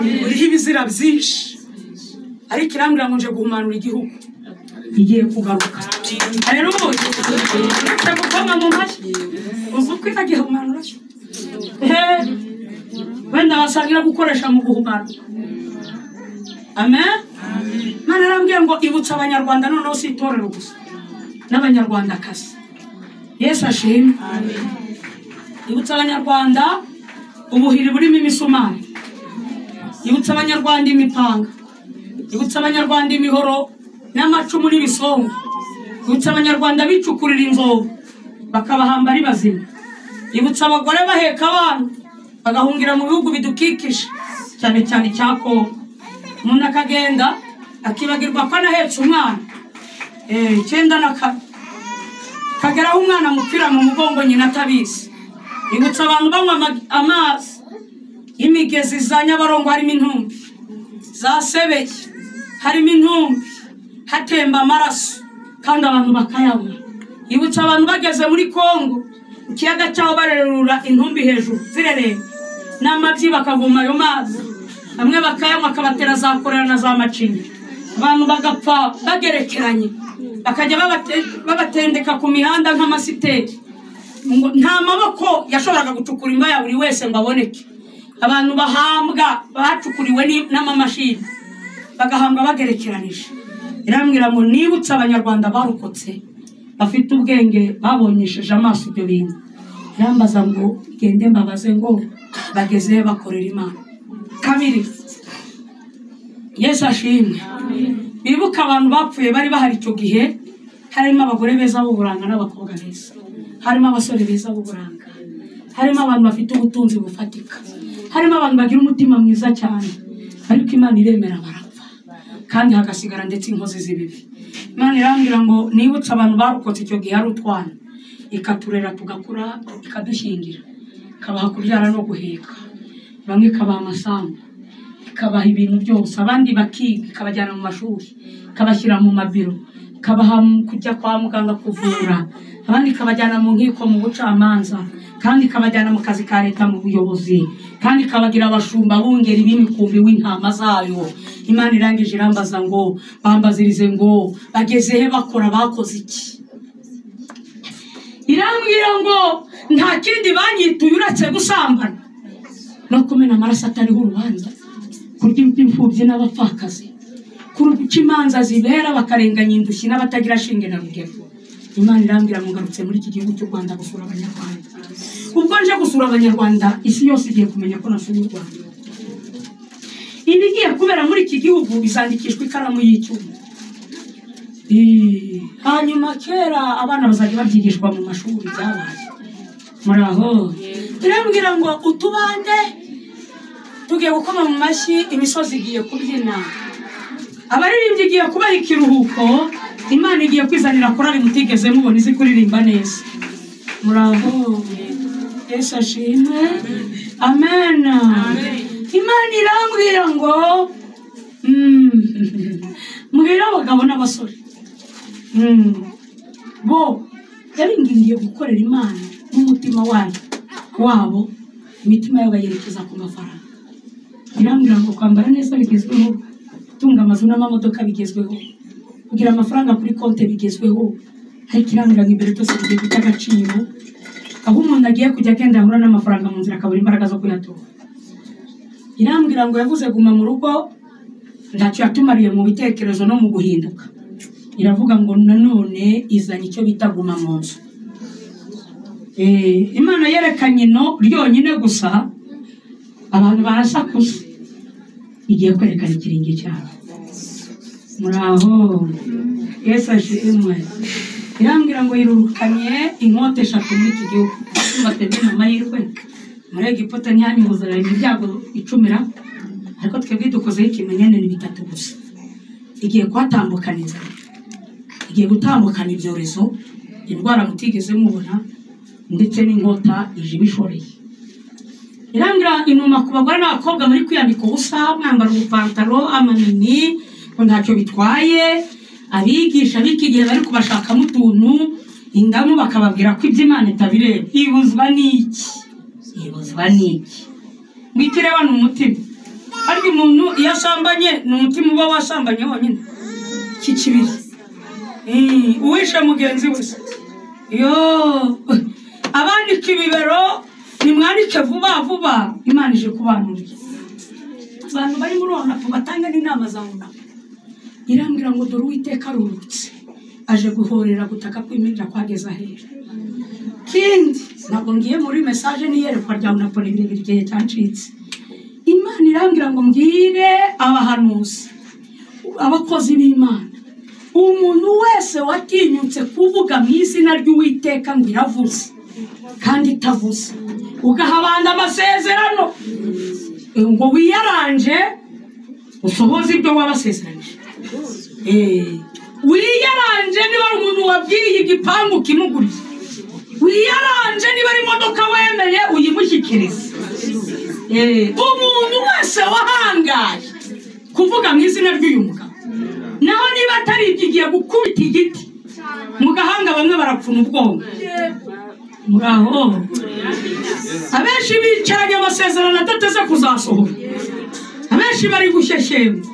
Uriho ibizira byinshi, ariko irambwira ngo nje guhumanura igihugu, igiye kugaruka. Haleluya! Uretse gukoma mu mashyi, uzi uko izagihumanura? Wenda wasangira gukoresha mu guhumanura. Amen. Imana yarambwiye ngo ibutsa Abanyarwanda, noneho si itorero gusa, n'Abanyarwandakazi. Yesu ashimwe. Ibutsa Abanyarwanda ubuhiri burimo imisumari, ibutsa Abanyarwanda imipanga, ibutsa Abanyarwanda imihoro n'amacumu n'ibisongo, ibutsa Abanyarwanda bicukurira inzovu bakabahamba ari bazima, ibutsa abagore baheka abana bagahungira mu bihugu bidukikije, cyane cyane icya Kongo. Umuntu akagenda akibagirwa ko anahetse umwana 94, kageraho umwana amupfira mu mugongo nyina atabizi. Ibutsa abantu banywa amazi y'imigezi za Nyabarongo harimo intumbi, za Sebeye harimo intumbi, hatemba amaraso kandi abantu bakayanywa. Ibutsa abantu bageze muri Kongo ikiyaga cyaho barerura intumbi hejuru zireremba n'amabyi, bakavoma ayo mazi, bamwe bakayanywa akabatera za korera na za macinya. Abantu bagapfa bagerekeranye, bakajya babatendeka ku mihanda nk'amasiteri. Nta maboko yashoboraga gucukura imva ya buri wese ngo aboneke. Abantu bahambwa bacukuriwe n'amamashini, bagahambwa bagerekeranije. Irambwira ngo nibutse Abanyarwanda barokotse bafite ubwenge, babonyesheje amaso ibyo bintu. Irambaza ngo gende mbabaze ngo bageze bakorera Imana. Kabiri, Yesu ashimwe. Bibuka abantu bapfuye bari bahari icyo gihe, harimo abagore beza b'uburanga n'abakobwa beza, harimo abasore beza b'uburanga, harimo abantu bafite ubutunzi bufatika, harimo abantu bagira umutima mwiza cyane, ariko Imana iremera barapfa, kandi hagasigara ndetse inkozi z'ibibi. Imana irambwira ngo nibutse abantu barokotse icyo gihe ari utwana, ikaturera tugakura, ikadushyingira, ikabaha kubyara no guheka, bamwe ikabaha amasambu, ikabaha ibintu byose, abandi bakiga, ikabajyana mu mashuri, ikabashyira mu mabiro, ikabaha kujya kwa muganga kuvura, abandi ikabajyana mu nkiko mu bucamanza, kandi ikabajyana mu kazi ka leta mu buyobozi, kandi ikabagira abashumba bungeri b'imikumbi w'intama zayo. Imana irangije irambaza ngo bambazirize ngo bageze he bakora, bakoze iki? Irambwira ngo nta kindi banyituye uretse gusambana no kumena amaraso atariho urubanza, kurya imfubyi n'abapfakazi, kuruca imanza zibera bakarenganya indushyi n'abatagira shinge na rugero. Imana irambwira ngo ngarutse muri iki gihugu cy'u Rwanda gusura Abanyarwanda. Ubwo nje gusura Abanyarwanda, isi yose igiye kumenya ko nasuye u Rwanda. Ibigiye kubera muri iki gihugu bizandikishwa ikaramu y'icyuma. Hanyuma kera abana bazajya babyigishwa mu mashuri byabaye. Muraho. Irambwira ngo utubande tugiye gukoma mu mashyi, imisozi igiye kubyina, abaririmbyi igiye kubaha ikiruhuko, Imana igiye kwizanira korali mutigeze mubona izi kuririmba neza. Muraho. Yesu ashimwe. Amen. Imana irambwira ngo mbwira abagabo n'abasore bo yabingingiye gukorera Imana n'umutima wayo wabo, imitima yabo bayerekeza ku mafaranga. Irambwira ngo kwambara neza bigezweho, gutunga amazu n'amamodoka bigezweho, kugira amafaranga kuri konti bigezweho, ariko irambwira ngo imbere byose bigiye guta agaciro, aho umuntu agiye kujya agenda ahura n'amafaranga mu nzira akabura imbaraga zo kuyatora. Irambwira ngo yavuze guma mu rugo ntacyo yatumariye mu bitekerezo no mu guhinduka. Iravuga ngo nanone izanye icyo bita guma mu nzu. Imana yerekanye ino ryonyine gusa, abantu barasakuza, igiye kwerekana ikirenge cyabo. Muraho. Yesu ashimwe. Irambwira ngo yirukanye inkote eshatu muri iki gihugu. Twebwe ni amahirwe, muri Egiputa ntihanyuzura ibyago 10, ariko twebwe dukozeho ikimenyane ni 3 gusa. Igiye kuhatambukana inzara, igiye gutambukana ibyorezo, indwara mutigeze mubona, ndetse n'inkota ije ibishoreye. Irambwira inuma ku bagore n'abakobwa muri kwiyambika ubusa, mwambara ubupantaro, amamini, ngo ntacyo bitwaye. Abigisha b'iki gihe bari kubashakamo utuntu, indamu bakababwira ko iby'Imana itabireba. Ibuzwa n'iki? Ibuzwa n'iki? Ngo ikireba ni umutima. Ariko Umuntu yasambanye ni umutima uba wasambanye wonyine iki kibiri. Uwishe mugenzi wese yo abandika ibibero nimwandike vuba vuba, Imana ije kubanurira. Abantu bari muri ONAPO batanga n'inama za ONAPO. Irambwira ngo dore Uwiteka arurutse aje guhorera gutaka kwimirira kwageza ahera. Kindi ntabwo ngiye muri message n'iyerekwa rya ONAPO ni birebire igihe cyancitse. Imana irambwira ngo mbwire abahanuzi, abakozi b'Imana, umuntu wese watinyutse kuvuga mu izina ry'Uwiteka ngo iravuze kandi itavuze, ugaha abandi amasezerano ngo wiyaranje usohoze ibyo wabasezeranije. Wiyaranje niba ari umuntu wabwiye igipangu kimuguriye, wiyaranje niba ari imodoka wemeye uyimushyikirize. Umuntu wese wahangaye kuvuga mu izina ry'uyu mugabo, naho niba atari ibyo igiye gukubita igiti mu gahanga, bamwe barapfuna ubwonko. Muraho abenshi bicaranye amasezerano adateze kuzasohora, abenshi bari gushyeshyemba.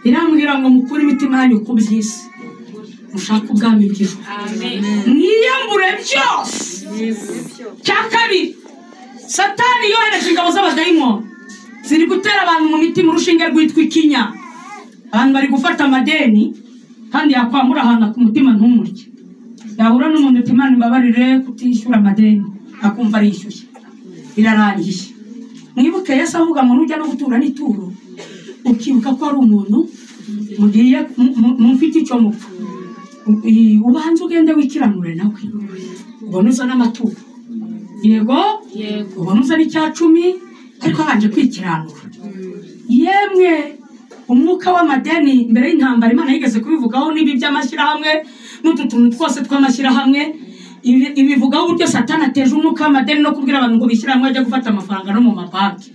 Irambwira ngo mukure imitima yanyu ku by'isi, mushake ubwami bw'ijuru, mwiyambure byose. Cya kabiri, Satani yohereje ingabo z'abadayimoni ziri gutera abantu mu mitima urushinge rwitwa ikinya. Abantu bari gufata amadeni kandi yakwambura ahantu ku mutima ntumurye, yahura n'umuntu uti Imana imbabarire kutishyura amadeni, akumva arishyuye, birarangiye. Mwibuke Yesu avuga ngo nujya no gutura n'ituro ukibuka ko ari umuntu mugiye mufite icyo mupfa, ubanza ugende wikiranure nawe, ubone uzana amaturo, yego ubone uzana icya cumi, ariko abanje kwikiranura. Yemwe umwuka w'amadeni mbere y'intambara Imana yigeze kubivugaho n'ibi by'amashyirahamwe n'utu tuntu twose tw'amashyirahamwe, ibivugaho uburyo Satani ateje umwuka w'amadeni no kubwira abantu ngo bishyire hamwe bajye gufata amafaranga no mu mabanki.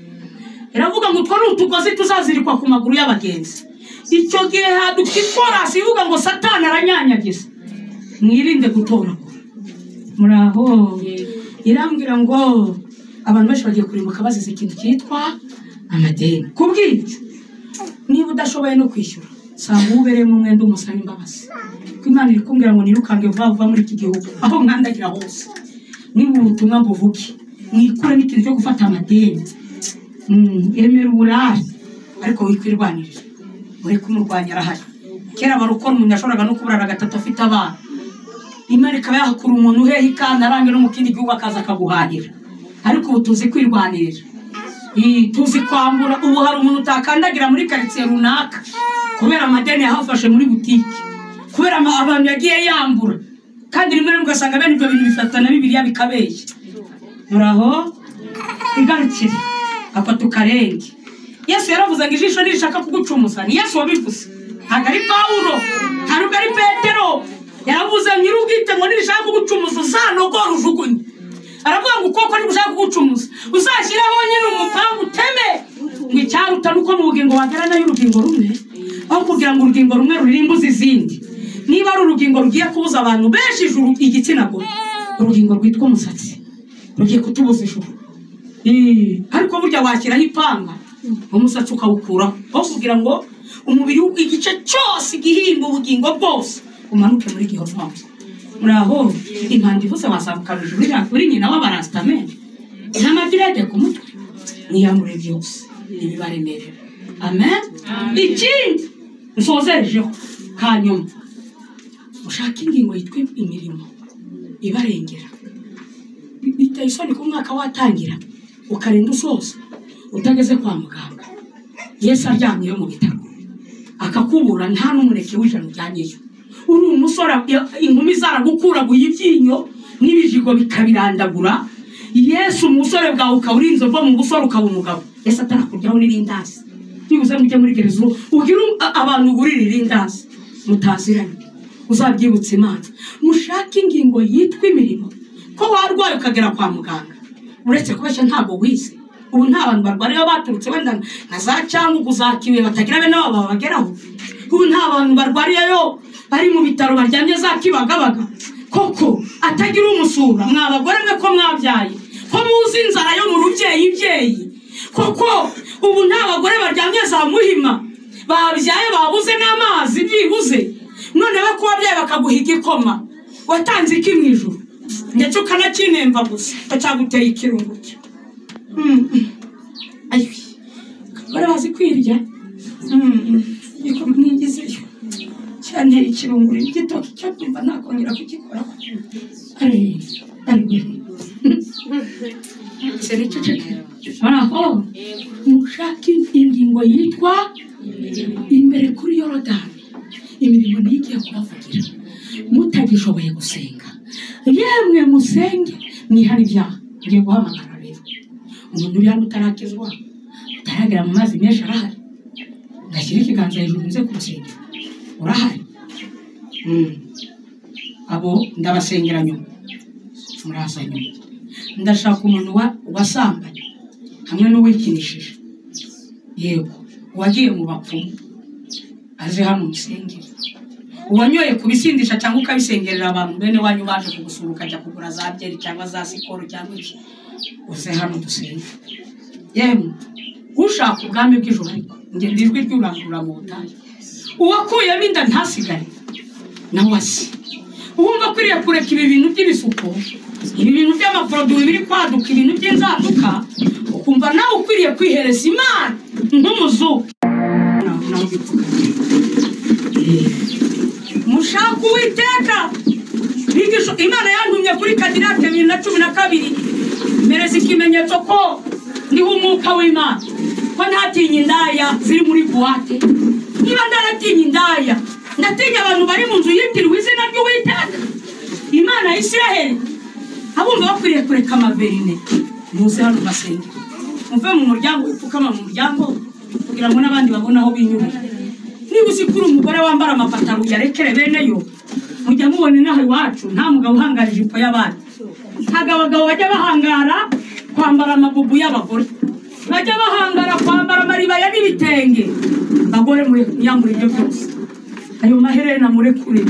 Iravuga ngo utwo ni utugozi tuzazirikwa ku maguru y'abagenzi. Icyo gihe haduka ikorasi ivuga ngo Satani aranyanyagiza, mwirinde gutoragura. Muraho. Irambwira ngo abantu benshi bagiye kurimbuka bazize ikintu cyitwa amadeni. Kubw'ibyo niba udashoboye no kwishyura, sanga ubereyemo umwenda umusaba imbabazi. Kuko Imana iri kumbwira ngo nirukange vuba vuba muri iki gihugu aho mwandagira hose, niba ubutumwa buvuge mwikure n'ikintu cyo gufata amadeni. Emera uburare ariko wikwirwanirira, ureke umurwanya arahari. Kera barukora umuntu yashoboraga no kuburara gatatu afite abana, Imana ikaba yahakura umuntu uhehe ikana arange no mu kindi gihugu akaza akaguhahira. Ariko ubu tuzi kwirwanirira, tuzi kwambura. Ubu hari umuntu utakandagira muri karitsiye runaka kubera amadeni yahafashe muri butike, kubera abantu yagiye yambura, kandi rimwe rimwe ugasanga bene ibyo bintu bifatana Bibiliya bikabeshya. Muraho igarukire ako tukarenge. Yesu yaravuze ngo ijisho nirishaka kugucumuza, ni Yesu wabivuze, ntabwo ari Pawulo, ntabwo ari Petero. Yaravuze nyir'ubwite ngo nirishaka kugucumuza uzanogora ujugunye. Aravuga ngo ukuboko nigushaka kugucumuza uzashyiraho nyine umupanga uteme. Ngo icyaruta nuko mu bugingo wagera nayo urugingo rumwe, aho kugira ngo urugingo rumwe rurimbuze izindi. Niba ari urugingo rugiye kubuza abantu benshi ijuru, igitsina gore, urugingo rwitwa umusatsi rugiye kutubuza ijuru. Ariko burya washyiraho ipanga umusatsi ukawukuraho, aho kugira ngo umubiri igice cyose igihimba ubugingo bwose umanuke muri gihombo. Muraho impanda ivuze wazamuka ijuru uri nyina w'abarasitamene n'amadirede ku mutwe, mwiyambure byose ibibaremerera. Amen. Ikindi nsozerejeho kanyuma, mushake ingingo yitwa imirimo ibarengera. Biteye isoni ko umwaka watangira ukarinda usoza utageze kwa muganga, Yesu aryamyeyo mu bitaro akakubura nta n'umuneke w'ijana ujyanyeyo. Uri umusore inkumi zaragukuraguye ibyinyo n'ibijigo bikabirandagura, Yesu umusore bwawe ukaba uri inzovu mu busore ukaba umugabo, Yesu atarakuryaho n'irindazi. Byibuze mujye muri gereza ugire abantu ugurira irindazi mutaziranye, uzabyibutsa Imana. Mushake ingingo yitwa imirimo. Ko warwaye ukagera kwa muganga, uretse kubeshya ntabwo wize. Ubu nta bantu barwariye baturutse wenda nka za Cyangugu za Kibuye batagira bene wabo babageraho. Ubu nta bantu barwariyeyo bari mu bitaro baryamye za Kibagabaga koko atagira umusura. Mwa bagore mwe ko mwabyaye, ko muzi inzara yo mu rubyeyi byeyi, koko Ubu nta bagore baryamye za Muhima babyaye babuze n'amazi byibuze, none bakubabyaye bakaguha igikoma, watanze iki mu ijuru? Ndetse ukanakinemba gusa bacyaguteye ikirungo. Abagore bazi kwirya igikoma ntigizeyo cyanteye ikirungo igitoki cyo ndumva nakongera kugikoraho. Muraho, mushake ingingo yitwa imbere kuri Yorodani. Imirimo niyo igiye kubavugira mutagishoboye gusenga. Yemwe musenge mwihane ibyaha. Ngiye guhamagara rero umuntu uri hano utarakizwa, utaragera mu mazi menshi arahari, ngashyira ikiganza hejuru nze kumusengera. Urahari? Abo ndabasengera nyuma, muraza nyuma. Ndashaka umuntu wasambanye hamwe n'uwikinishije, yego uwagiye mu bapfumu aze hano musengere. Uwanyoye kubisindisha cyangwa ukabisengerera abantu bene wanyu baje kugusura ukajya kugura za byeri cyangwa za sikoro cyangwa iki, uze hano dusenge. Yemwe ushaka ubwami bw'ijuru, ariko njye ndi ijwi ry'urangurura mu butayu. Uwakuyemo inda ntasigare nawe azi. Uwumva akwiriye kureka ibi bintu by'ibisuko, ibi bintu by'amaporoduwi biri kwaduka, ibintu by'inzaduka, ukumva nawe ukwiriye kwihereza Imana nk'umuzungu. Mushaka Uwiteka. Imana yantumye kuri Kadirake 2012 mpereza ikimenyetso ko ndiho umwuka w'Imana, ko ntatinya indaya ziri muri buwate. Niba ndaratinya indaya, ndatinya abantu bari mu nzu yitiriwe izina ry'Uwiteka Imana ya Isiraheli. Abumva bakwiriye kureka amaverine, muze hano basenge, muve mu muryango, wipfukama mu muryango kugira ngo n'abandi babone aho binyurira. Niba uzi ko uri umugore wambara amapataro uyarekere bene yo, mujya mubona inaha iwacu nta mugabo uhangara ijipo y'abandi. Ntabwo abagabo bajya bahangara kwambara amabubu y'abagore, bajya bahangara kwambara amaribaya n'ibitenge. Abagore mwiyambure ibyo byose, ayo maherena murekure,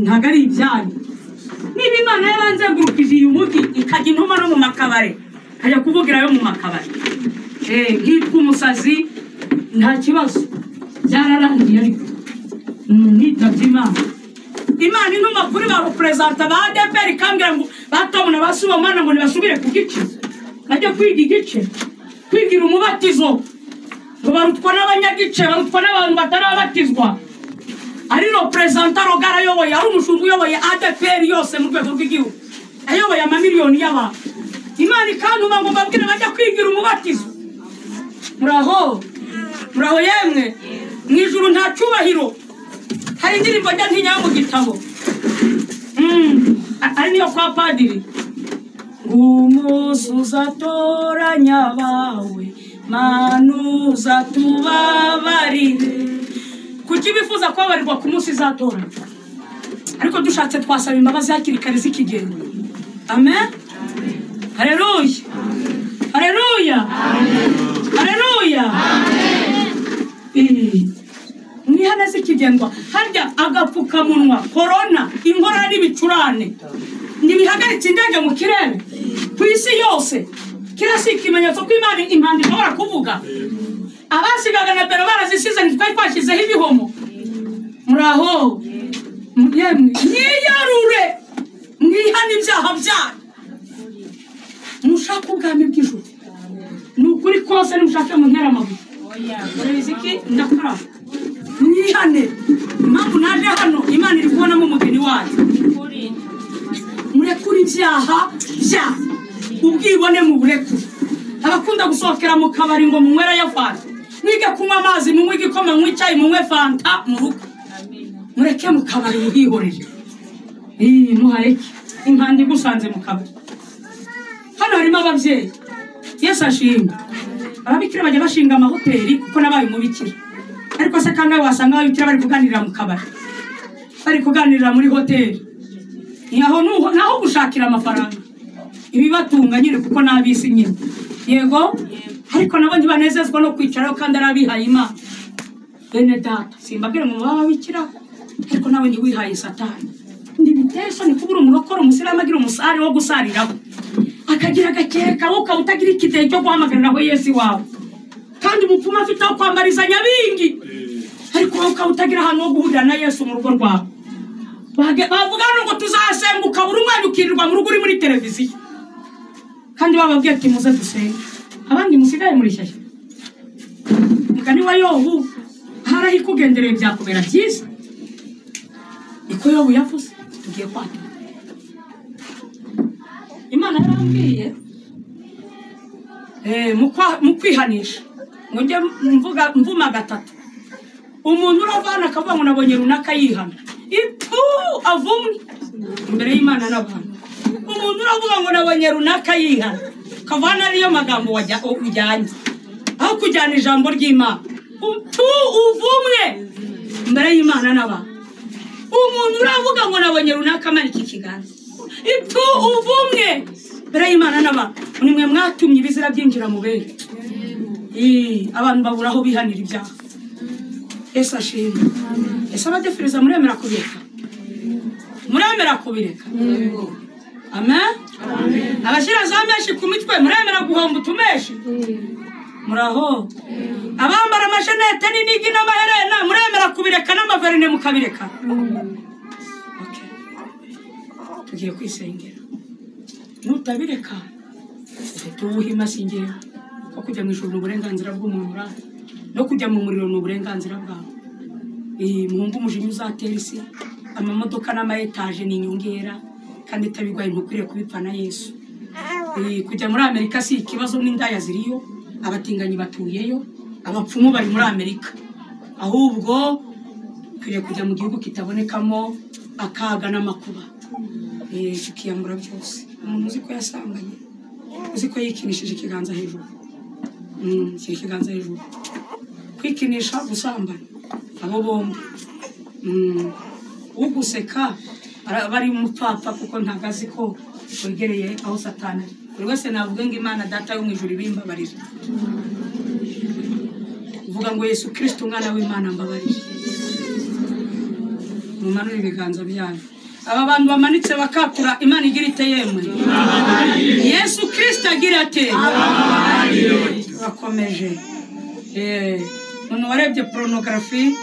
ntabwo ari ibyanyu. Niba Imana yaranzengurukije uyu mujyi ikajya intuma no mu makabare, nkajya kuvugirayo mu makabare, nkitwa umusazi nta kibazo, byararangiye. Ariko nitabye Imana, Imana intuma kuri ba reperezanta ba ADEPR ikambwira ngo batomuna basubamana ngo ntibasubire ku gice, bajye kwiga igice, kwigira umubatizo, ngo barutwa n'abanyagice, barutwa n'abantu batarabatizwa. Ari reperezanta Rogara ayoboye, ari umushumba uyoboye ADEPR yose mu rwego rw'igihugu, ayoboye amamiliyoni y'abantu. Imana ikantuma ngo mbabwire bajya kwigira umubatizo. Muraho, muraho yemwe. Mu ijuru nta cyubahiro. Hari indirimbo njya ntinya mu gitabo, ari niyo kwa padiri, umunsi uzatoranya abawe Mana uzatubabarire. Kuki bifuza kubabarirwa ku munsi izatoranya? Ariko dushatse twasaba imbabazi hakiri kare zikigenda. Amen. Haleluya, haleluya, haleluya. Mwihane zikigendwa. Harya agapfukamunwa, korona, inkorora n'ibicurane ntibihagaritse indege mu kirere ku isi yose. Kiriya si ikimenyetso ko Imana impanda ishobora kuvuga. Abasigaga na mbere barazisize, ntitwari twashyizeho ibihomo. Muraho yemwe, mwiyarure, mwihane ibyaha byanyu, mushake ubwami bw'ijuru. Ni ukuri kose, nimushake muntera amabuye. Murabizi iki? Ndakaraba. Mwihane. Impamvu naje hano, Imana iri kubonamo umugeni wayo. Murekure ibyaha byanyu, ubwibone mu burekure. Abakunda gusohokera mu kabari ngo munywere ya fanta, mwige kunywa amazi, munywe igikoma, munywe icyayi, munywe fanta mu rugo. Mureke mu kabari muhihorere. Muhareke impanda igusanze mu kabari. Hano harimo ababyeyi. Yesu ashimwe. Ababikira bajya bashinga amahoteli kuko nabaye umubikira. Ariko se kangahe wasanga ababikira bari kuganirira mu kabari, bari kuganirira muri hoteli? Naho naho gushakira amafaranga ibibatunga nyine, kuko n'abisi nyine. Yego, ariko nabo ntibanezezwa no kwicaraho kandi ari abihaye Imana. Bene data, simbabwira ngo mube ababikira, ariko nawe ntiwihaye Satani. Ntibiteye isoni kubura umurokore umusilamu agira umusare wo gusariraho, akagira agakeka, wowe ukaba utagira ikidehe cyo guhamagariraho Yesu iwawe. umupfumu afite aho kwambariza nyabingi, ariko wowe ukaba utagira ahantu ho guhurira na Yesu mu rugo rwawe. Bavuga ngo tuzasenga ukabura umwanya ukirirwa mu rugo uri muri televiziyo, kandi bababwiye ati muze dusenge, abandi musigaye muri shyashya. Mugani wa Yobu, ahari ikugendereye byakubera byiza. Niko Yobu yavuze, tugiye kwatura. Imana yarambwiye mu kwihanisha ngo njye mvuga mvuma gatatu, umuntu uravana akavuga ngo nabonye runaka yihana, ipfu avumwe imbere y'Imana n'abantu. Umuntu uravuga ngo nabonye runaka yihana, kavana ariyo magambo ujyanye aho kujyana ijambo ry'Imana, upfu uvumwe imbere y'Imana n'abantu. Umuntu uravuga ngo nabonye runaka amanika ikiganza, ipfu uvumwe imbere y'Imana n'abantu. Nimwe mwatumye ibizira byinjira mu bere, abantu babura aho bihanira ibyaha. Yesu ashimwe. Ese abadefiriza muremera kubireka? Muremera kubireka? Amen. Abashyira za menshi ku mitwe muremera guhomba utumeshi? Muraho. Abambara amashenete n'inigi n'amaherena muremera kubireka n'amaverine mukabireka? Okay. Tugiye kwisengera. Nutabireka tuwuhima singera. Ko kujya mu ijuru ni uburenganzira bw'umuntu, no kujya mu muriro ni uburenganzira bwawe. Muhungu umujinya uzatera isi, amamodoka n'ama etaje ni inyongera, kandi itabigwaye ntukwiriye kubipfa na Yesu. Kujya muri Amerika si ikibazo, n'indaya ziriyo, abatinganyi batuyeyo, abapfumu bari muri Amerika. Ahubwo ukwiriye kujya mu gihugu kitabonekamo akaga n'amakuba, tukiyambura byose. Umuntu uzi ko yasanganye, uzi ko yikinishije ikiganza hejuru, shyira ikiganza hejuru. Kwikinisha, gusambana, abo bombi. Uguseka aba ari umupfapfa, kuko ntabwo azi ko wegereye aho Satani ari. Buri wese navuga ngo Imana Data yo mu ijuru ibimbabarire. Uvuga ngo Yesu Kristo umwana w'Imana mbabarire. Mumanure ibiganza byanyu. Aba bantu bamanitse bakakura, Imana igira ite yemwe? Yesu Kristo agira ate? Bakomeje. Umuntu warebye pornography,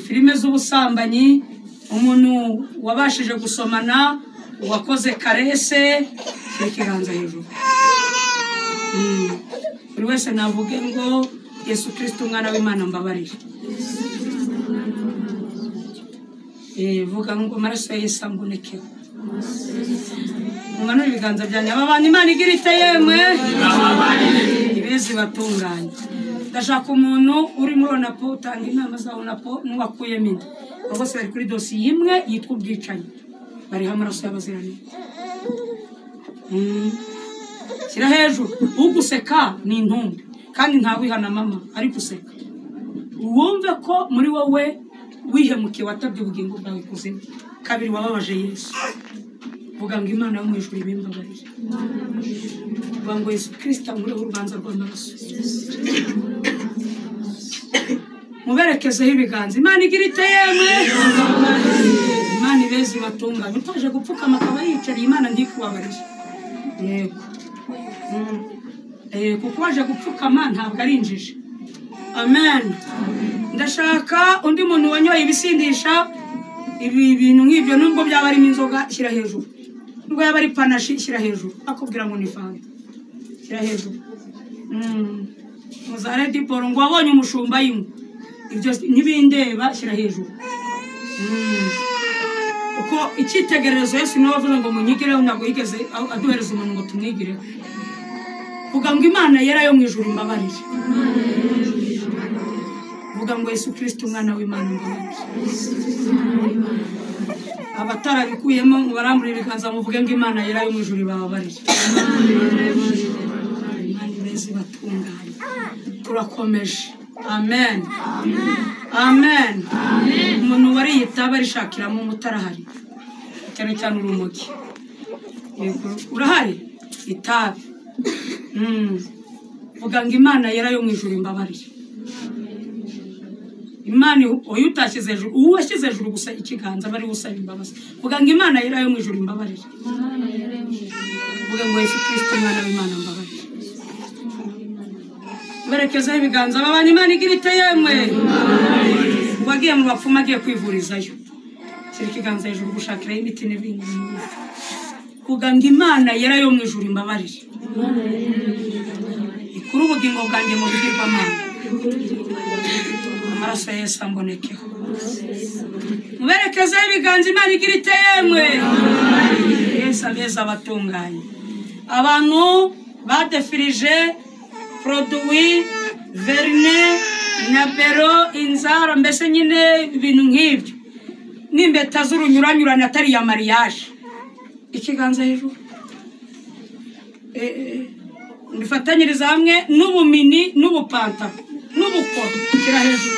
filime z'ubusambanyi, umuntu wabashije gusomana, uwakoze karese, shyira ikiganza hejuru. Buri wese navuge ngo Yesu Kristo umwana w'Imana mbabarire. Vuga ngo amaraso ya Yesu ambonekeho. Mumanure ibiganza byanyu. Aba bantu Imana igira ite yemwe? Ibezi batunganye. Ndashaka umuntu uri muri ONAPO utanga inama za ONAPO n'uwakuyemo inda. Bose bari kuri dosiye imwe yitwa ubwicanyi, bariho amaraso y'abaziranenge. Shyira hejuru. Uguseka ni intumbi, kandi ntawihana mama ari guseka. Wumve ko muri wowe wihemukiye, watabye ubugingo bwawe kuzimu. Kabiri, wababaje Yesu. Vuga ngo Imana yo mu ijuru ibimbabarire. Vuga ngo Yesu Kristo ankureho urubanza rw'amaraso. Muberekezeho ibiganza. Imana igira ite yemwe? Imana ibeze ibatunganye. Utaje gupfukama akaba yicariye, Imana ntikubabarire. Yego. Kuko waje gupfukama ntabwo ari injiji. Amen. Ndashaka undi muntu wanyoye ibisindisha, ibi bintu nk'ibyo, nubwo byaba arimo inzoga, shyira hejuru. Nubwo yaba ari panashi, shyira hejuru. Akubwira ngo ni fanta, shyira hejuru. Muzare diporo ngo wabonye umushumba yinywa, ibyo ntibindeba, shyira hejuru. Uko icyitegererezo Yesu niwe wavuze ngo munyigireho, ntabwo yigeze aduhereza umuntu ngo tumwigireho. Vuga ngo Imana yera yo mu ijuru imbabarire. Vuga ngo Yesu Kristo umwana w'Imana mbabarire. Abatarabikuyemo mubarambure ibiganza muvuge ngo Imana yera yo mu ijuru ibababarire. Imana ibeze batunganye. Turakomeje. Amen. Amen. Umuntu wariye itabi arishakiramo umutarahari, cyane cyane urumogi. Yego, urahari itabi. Vuga ngo Imana yera yo mu ijuru imbabarire. Imana uyu utashyize hejuru, uwo washyize hejuru gusa ikiganza bari gusaba imbabazi. Vuga ngo Imana yera yo mu ijuru imbabarire. Vuga ngo Yesu Kristo umwana w'Imana mbabarire. Berekezaho ibiganza babana Imana igira ite yemwe. Wagiye mu bapfumu agiye kwivurizayo. Shyira ikiganza hejuru gushakirayo imiti n'ibindi. Kuga ngo Imana yera yo mu ijuru imbabarire. Ikure ubugingo bwanjye mu bigirwamana. Amaraso ya Yesu ambonekeho. Muberekezeho ibiganza Imana igira ite yemwe. Yesu abeza abatunganye. Abantu badefirije produit verine na bero inzara mbese nyine ibintu nk'ibyo n'imbeta z'urunyuranyurane atari ya mariage. Ikiganza hejuru ndifatanyiriza hamwe n'ubumini n'ubupanta n'ubukoro. Shyira hejuru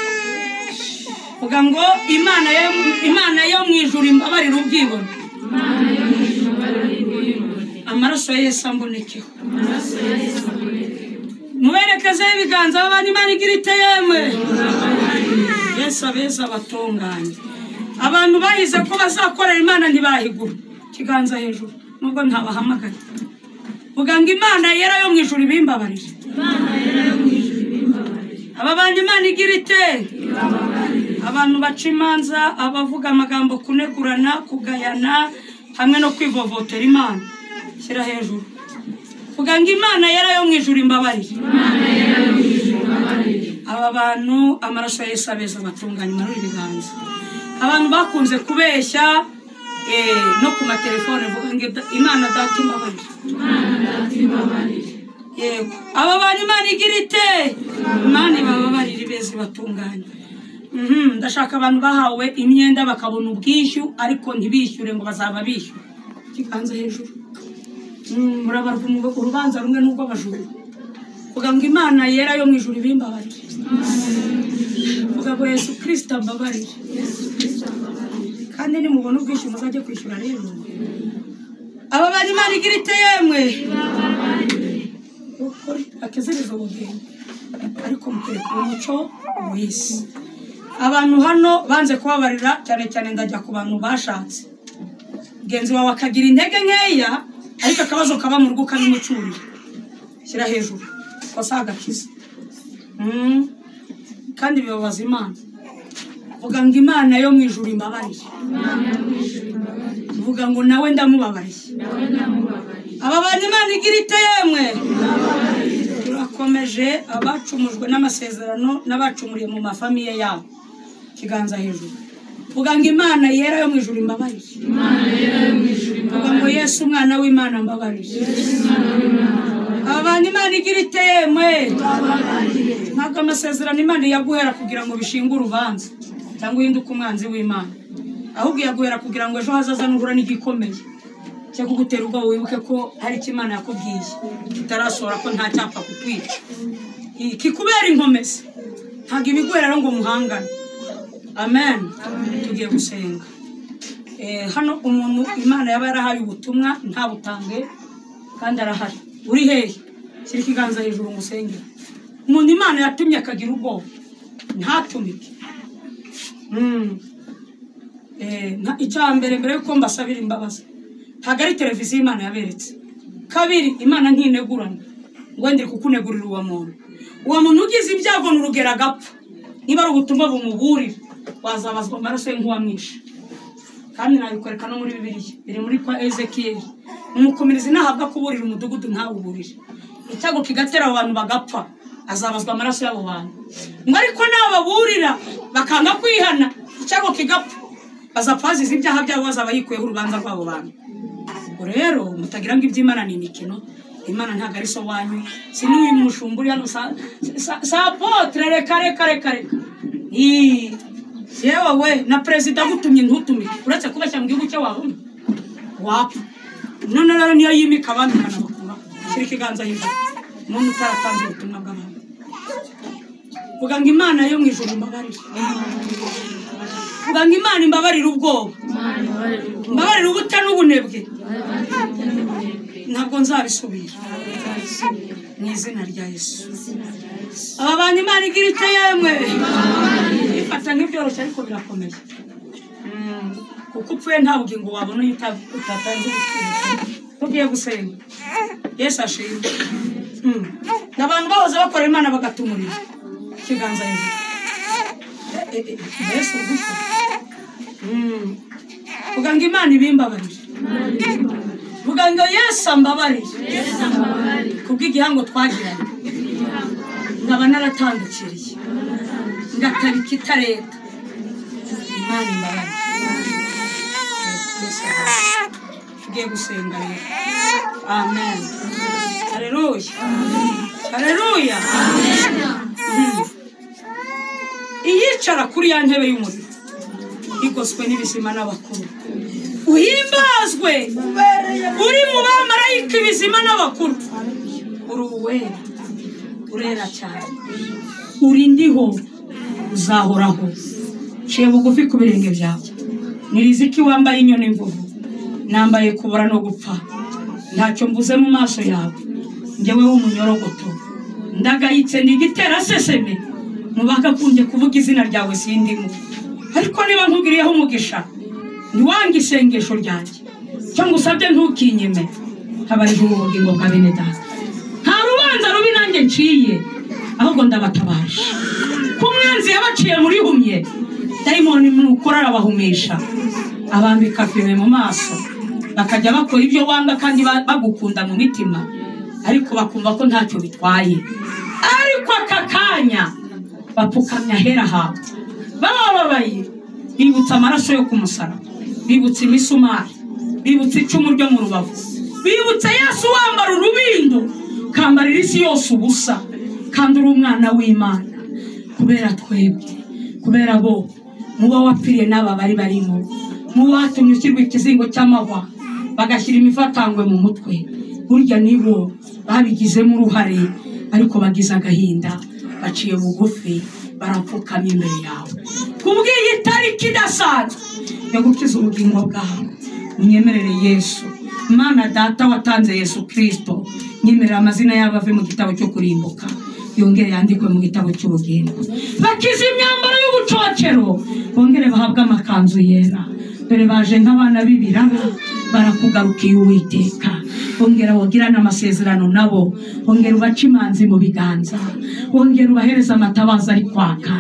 uvuga ngo Imana yo mu ijuru imbabarire ubwibone. Amaraso ya Yesu ambonekeho. Muberekezeho ibiganza babana Imana igira ite yemwe. Yesu abeza abatunganye. Abantu bahize ko bazakorera Imana ntibahigura. Ikiganza hejuru nubwo ntabahamagaye. Vuga ngo Imana yera yo mu ijuru ibimbabarire. Aba bantu Imana igira ite? Abantu baca imanza, abavuga amagambo kunegurana, kugayana hamwe no kwivovotera Imana. Shyira hejuru. Vuga ngo Imana yera yo mu ijuru imbabarire. Aba bantu amaraso ya Yesu abeza abatunganye. Maruri ibiganza. Abantu bakunze kubeshya no ku matelefone. Vuga ngo Imana data imbabarire. Yego. Aba bantu Imana igira ite? Imana ibababarire ibeze batunganye. Ndashaka abantu bahawe imyenda bakabona ubwishyu ariko ntibishyure ngo bazaba bishyura. Ikiganza hejuru. Murabarwa urubanza rumwe n'ubwo abajura. Vuga ngo Imana yera yo mu ijuru ibimbabarire. Vuga ngo Yesu Kristo ambabarire. Kandi nimubona ubwishyu muzajye kwishyura rero. Aba bantu Imana igira ite yemwe? Akezereza ubugingo ariko mukwereka umuco w'isi. Abantu hano banze kubabarira cyane cyane ndajya ku bantu bashatse. Mugenzi wawe akagira intege nkeya ariko akabazo kaba mu rugo kabimucurira. Shyira hejuru kosa agakiza. Kandi bibabaza Imana. Vuga ngo Imana yo mu ijuru imbabarire. Vuga ngo nawe ndamubabariye. Aba bantu Imana igira ite yemwe? Turakomeje abacumujwe n'amasezerano n'abacumuriye mu mafamiye yabo. Ikiganza hejuru. Vuga ngo Imana yera yo mu ijuru imbabarire. Vuga ngo Yesu umwana w'Imana mbabarire. Aba bantu Imana igira ite yemwe? Ntabwo amasezerano Imana yaguhera kugira ngo bishinge urubanza cyangwa uhinduke umwanzi w'Imana. Ahubwo yaguhera kugira ngo ejo hazaza nuhura n'igikomeye cyo kugutera ubwoba wibuke ko hari icyo Imana yakubwiye kitarasohora, ko nta cyapfa kukwica. Kikubera inkomezi. Ntabwo ibiguhera rero ngo muhangane. Amen. Tugiye gusenga. Hano umuntu Imana yaba yarahaye ubutumwa ntabutange kandi arahari. Uri hehe? Shyira ikiganza hejuru ngo usenge. Umuntu Imana yatumye akagira ubwoba ntatumike. Icya mbere mbere yuko mbasabira imbabazi, ntabwo ari televiziyo Imana yaberetse. Kabiri, Imana ntinegurana ngo ndire kukunegurira uwo muntu. Uwo muntu ugize ibyago n'urugero agapfa, niba ari ubutumwa bumuburira wazabazwa amaraso ye nk'uwamwishe. Kandi nabikwereka no muri Bibiliya, biri muri kwa Ezekiel. Umukumirizi nahabwa kuburira umudugudu ntawuburire, icyago kigatera abantu bagapfa, azabazwa amaraso y'abo bantu. Ngo ariko nababurira bakanga kwihana, icyago kigapfa, bazapfa bazize ibyaha byabo, bazaba yikuyeho urubanza rw'abo bantu. Ubwo rero mutagira ngo iby'Imana ni imikino. Imana ntabwo ari so wanyu, si n'uyu mushumba uri hano sa apotre. Reka reka reka reka. Yewe we na perezida agutumye ntutumike, uretse kubeshya mu gihugu cye wabona wapfa. None rero niyo yimika abandi ikanabakura. Shyira ikiganza hejuru umuntu utaratanze ubutumwa bw'abantu. Vuga ngo Imana yo mu ijuru imbabarire. Vuga ngo Imana imbabarire ubwoba, imbabarire ubuta n'ubunebwe. Ntabwo nzabisubira mu izina rya Yesu. Aba bantu Imana igira ite yemwe? Ifata nk'ibyoroshye ariko birakomeye. Kuko upfuye nta bugingo wabona iyo utatanze ubutumwa. Tugiye gusenga. Yesu ashimwe. N'abantu bahoze bakora Imana bagatumurira ikiganza hejuru. Mbese ugufa vuga ngo Imana ibimbabarire, vuga ngo Yesu ambabarire kubw'igihango twagiranye, nkaba naratandukiriye ngatarika itareta. Imana imbabarire. Tugiye gusenga rero. Amen. Haleluya. Haleluya. Iyicara kuri ya ntebe y'umuriro igoswe n'ibizima n'abakuru, uhimbazwe uri mu bamarayika ibizima n'abakuru. Uri uwera, urera cyane, uri ndiho uzahoraho. Ciye bugufi ku birenge byawe. Niriziki wambaye inyoni imvuvu, nambaye kubura no gupfa. Ntacyo mvuze mu maso yawe, njyewe w'umunyorogoto ndagayitse nigitera seseme. Mubakakunde kuvuga izina ryawe sindimo, ariko niba nkugiriyeho umugisha ntiwange isengesho ryanjye, cyo ngusabye ntukinyime. Habayeho ubugingo bwa bene data. Nta rubanza rubi nanjye nciye, ahubwo ndabatabaje. Ku mwanzi yabaciye muri humye, dayimoni mukora arabahumisha, abambika fime mu maso, bakajya bakora ibyo wanga kandi bagukunda mu mitima, ariko bakumva ko ntacyo bitwaye. Ariko aka kanya bapfukamye ahera hawe, bababaye, bibutse amaraso yo ku musaraba, bibutse imisumari, bibutse icumu ryo mu rubavu, bibutse Yesu wambara urubindo kambarira isi yose ubusa, kandi uri umwana w'Imana. Kubera twebwe, kubera bo muba wapfiriye n'aba bari barimo, muba watumye ushyirwa ikizingo cy'amahwa, bagashyira imifatangwe mu mutwe, burya nibo babigizemo uruhare, ariko bagize agahinda, baciye bugufi, barapfukama imbere yawe. Kubw'iyi tariki idasanzwe yo gukiza ubugingo bwawe, unyemerere Yesu. Mana data watanze Yesu Kristo, nyemerera amazina yabo ave mu gitabo cyo kurimbuka, yongere yandikwe mu gitabo cy'ubugingo. Bakize imyambaro y'ubucocero, bongere bahabwe amakanzu yera. Dore baje nk'abana b'ibirara, barakugarukiye Uwiteka. Ongera wogirane amasezerano nabo, ongera ubace imanzi mu biganza, ongera ubahereza amatabaza ari kwaka.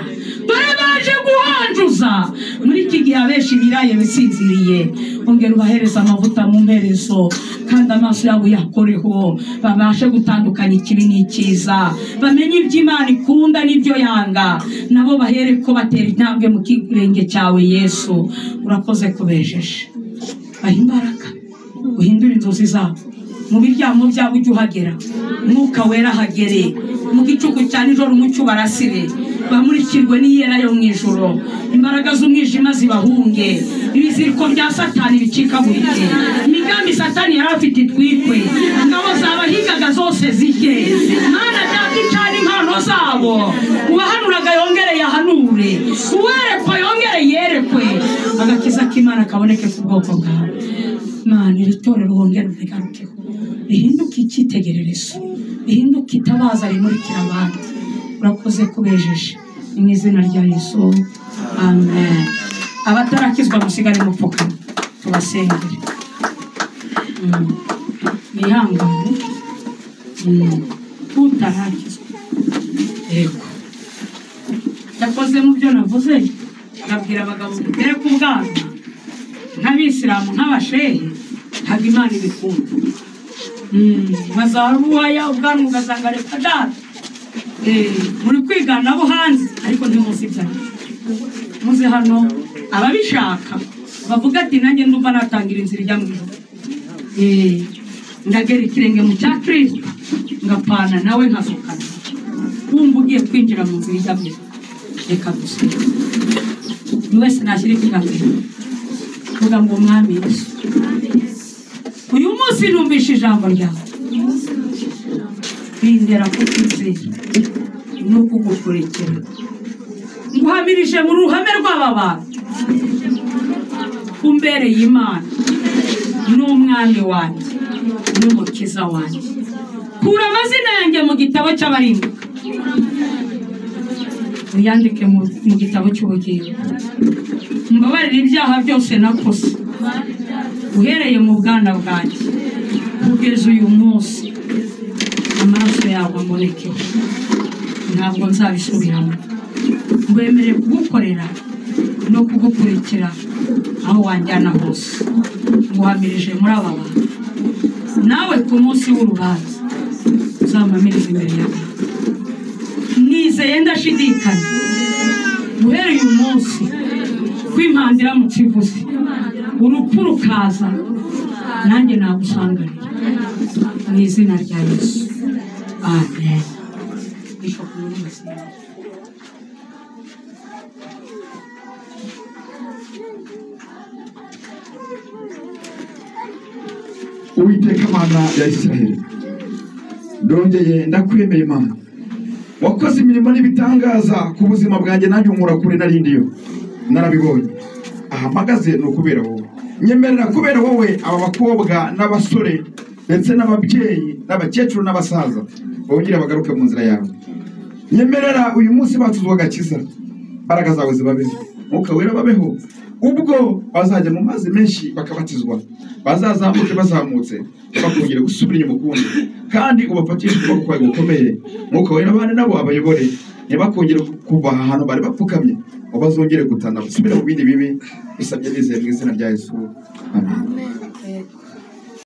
Dore baje guhanjuza muri iki gihe abenshi biraye bisinziriye, ongera ubahereza amavuta mu mperezo, kandi amaso yabo yakoreho, babashe gutandukanya ikibi n'icyiza, bamenye ibyo Imana ikunda n'ibyo yanga, nabo bahere ko batera intambwe mu kirenge cyawe Yesu. Urakoze kubejeje, baha imbaraga, uhindure inzozi zabo, mu biryamo byabo ujye uhagera, Mwuka Wera ahagere, mu gicuku cya nijoro umucyo ubarasire, bamurikirwe n'iyera yo mu ijoro, imbaraga z'umwijima zibahunge, ibiziriko bya Satani bicikagurike, imigambi Satani yari afite itwikwe, ingabo zabahigaga zose zijye. Mana data icana impano zabo, uwahanuraga yongere yahanure, uwerekwa yongere yerekwe, agakiza k'Imana kaboneke ku bwoko bwawe. Mana iri torero wongere urigarukeho, rihinduke icyitegererezo, rihinduke itabaza rimurikira abandi. Urakoze kubejeje, mu izina rya Yesu, amen. Abatarakizwa musigare mupfukama tubasengere. Mwihangane, utarakizwa yego yakoze mu byo navuze, nabwira abagabo mutere ku bwana nk'abisilamu nk'abashehe, ntabwo Imana ibikunda. Bazaruhaya ubwanwa ugasanga reka data, muri kwigana abo hanze, ariko ntimuzi ibyanyu. Muze hano ababishaka bavuga ati nanjye ndumva natangira inzira ijya mu ijuru, ndagera ikirenge mu cya Kristo, ngapfana nawe nkazukana. Wumva ugiye kwinjira mu nzira ijya mu ijuru, reka dusenge. Buri wese nashyira ikiganza hejuru, vuga ngo Mwami Yesu, uyu munsi numvishe ijambo ryawe, bindera kukwizera no kugukurikira. Nguhamirije mu ruhame rw'aba bantu kumbereye Imana n'umwami wanjye n'umukiza wanjye. Kura amazina yanjye mu gitabo cy'abarimbuka, uyandike mu gitabo cy'ubugingo. Mbabarire ibyaha byose nakoze uhereye mu bwana bwanjye kugeza uyu munsi. Amaraso Amaraso yawe amurekeho, ntabwo nzabisubiramo. Ngwemereye kugukorera no kugukurikira aho wanjyana hose. Nguhamirije muri aba bantu, nawe ku munsi w'urubanza uzampamirize imbere yawe. Nizeye ndashidikanya guhera uyu munsi ko impanda iramutse ivuze urupfu rukaza, nanjye nagusanganira mu izina rya Yesu, amen. Bishop Nyir'ubuzima. Uwiteka Mana ya Isiraheli, ndongeye ndakwemeye Imana, wakoze imirimo n'ibitangaza ku buzima bwanjye, nanjye unkura kure narindiyo narabibonye. Ahamagaze ni ukubera wowe, nyemerera kubera wowe aba bakobwa n'abasore ndetse n'ababyeyi n'abakecuru n'abasaza bongere bagaruke mu nzira yawe. Nyemerera uyu munsi batuzwa agakiza, imbaraga zawe zibabeho, Mwuka Wera babeho, ubwo bazajya mu mazi menshi bakabatizwa, bazazamuke bazamutse bakongera gusubira inyuma ukundi, kandi ubafatishe ukuboko kwawe gukomeye. Mwuka Wera abane nabo abayobore, ntibakongere kuva ahantu bari bapfukamye ngo bazongere gutana basubire mu bindi bibi. Bisabye nizeye mu izina rya Yesu, amen.